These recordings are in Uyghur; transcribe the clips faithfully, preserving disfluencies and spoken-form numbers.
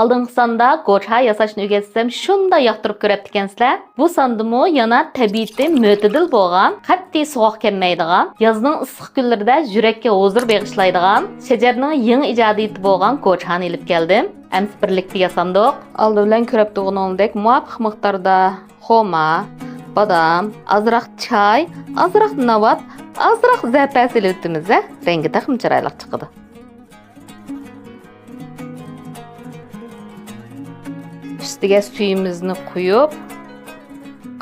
ئالدىنقى ساندا گوچا ياساشنى ئۆگەتسەم، شۇنداق ياقتۇرۇپ كۆرەپتىكەنسىلەر. بۇ ساندىمۇ يەنە تەبىئىتى مۆتىدىل بولغان، قەتئىي سوغۇق كەلمەيدىغان، يازنىڭ ئىسسىق كۈنلىرىدە يۈرەككە ھۇزۇر بېغىشلايدىغان، شەجەرنىڭ يېڭى ئىجادىيىتى بولغان گوچانى ئېلىپ كەلدىم. ئەمىسە بىرلىكتە ياسامدۇق. ئالدى بىلەن كۆرۈپ تۇرغىنىڭدەك مۇۋاپىق مىقداردا خورما، بادام، ئازراق چاي، ئازراق ناۋات، ئازراق زەپەر سېلىۋېتىمىز، ھە؟ رەڭگى تېخىمۇ چىرايلىق چىقىدۇ. ئۈستىگە سۈيىمىزنى قۇيۇپ،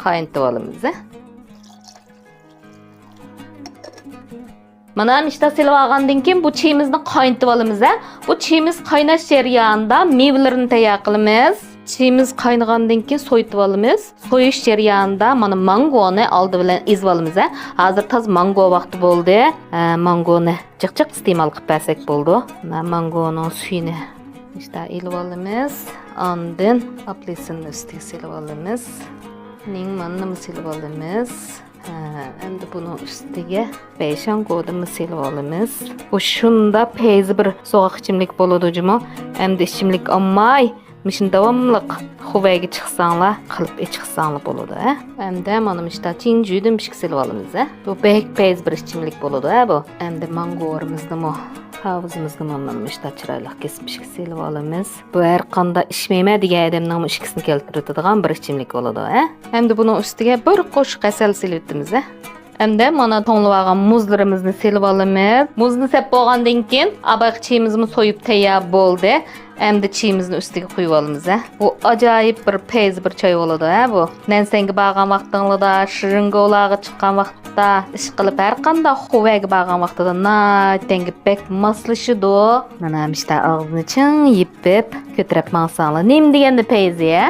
قاينىتىۋالىمىز. مانا مۇشتا سېلىۋالغاندىن كېيىن بۇ چېيىمىزنى قاينىتىۋالىمىز. بۇ چېيىمىز قايناش جەريانىدا مېۋىلىرىنى تەييار قىلىمىز. چېيىمىز قاينىغاندىن كېيىن سويۇتۇۋالىمىز. سويۇش جەريانىدا مانا مانگونى ئالدى بىلەن ئېزىۋالىمىز. ھازىر تازا مانگو ۋاقتى بولدى. ھە، مانگونى جىق-جىق ئىستېمال قىلىپ بەرسەك بولىدۇ. مانا مانگونىڭ سۈيىنى مۇشتا ئېلىۋالىمىز. ئاندىن ئاپېلسىننى ئۈستىگە سېلىۋالىمىز. نىڭماننىمۇ سېلىۋالىمىز. ھە، ئەمدى بۇنىڭ ئۈستىگە بەيشاڭگودىمۇ سېلىۋالىمىز. بۇ شۇنداق پەيزى بىر سوغۇق ئىچىملىك بولىدۇ جۇمۇ. ئەمدى ئىچىملىك ئالماي، مۇشۇنى داۋاملىق خۇۋەيگە چىقساڭلار، قىلىپ ئىچىقساڭلار بولىدۇ، ھە. ئەمدى مانا مۇشتا چىڭجۈدىن پىشكە سېلىۋالىمىز، ھە. بۇ بەك پەيزى بىر ئىچىملىك بولىدۇ، ھە، بۇ. ئەمدى مانگورىمىزنىمۇ، تاۋۇزىمىزنىمۇ مانا مۇشتا چىرايلىق كېسىپ پىشكە سېلىۋالىمىز. بۇ ھەر قانداق ئىچمەيمەن دېگەن ئادەمنىڭمۇ ئىچكۈسىنى كەلتۈرۈۋېتىدىغان بىر ئىچىملىك بولىدۇ، ھە. ئەمدى بۇنىڭ ئۈستىگە بىر قوشۇق ھەسەل سېلىۋېتىمىز، ھە. ئەمدى مانا توڭلىۋالغان مۇزلىرىمىزنى سېلىۋالىمىز. مۇزنى سەپ بولغاندىن كېيىن، ئاباقى چېيىمىزمۇ سويۇپ تەييار بولدى. ئەمدى چېيىمىزنى ئۈستىگە قۇيۇۋالىمىز، ھە. بۇ ئاجايىپ بىر پەيزى بىر چاي بولىدۇ، ھە، بۇ. نەنسەنگە بارغان ۋاقتىڭلاردا، شىرىنگوۋلارغا چىققان ۋاقىتتا، ئىشقىلىپ ھەر قانداق خۇۋەيگە بارغان ۋاقتىدا ناھايىتى دەڭگە بەك ماسلىشىدۇ. مانا مۇشتا ئاغزىنى چىڭ يېپىپ، كۆتۈرۈپ ماڭساڭلار. نېمە دېگەندە پەيزى، ھە؟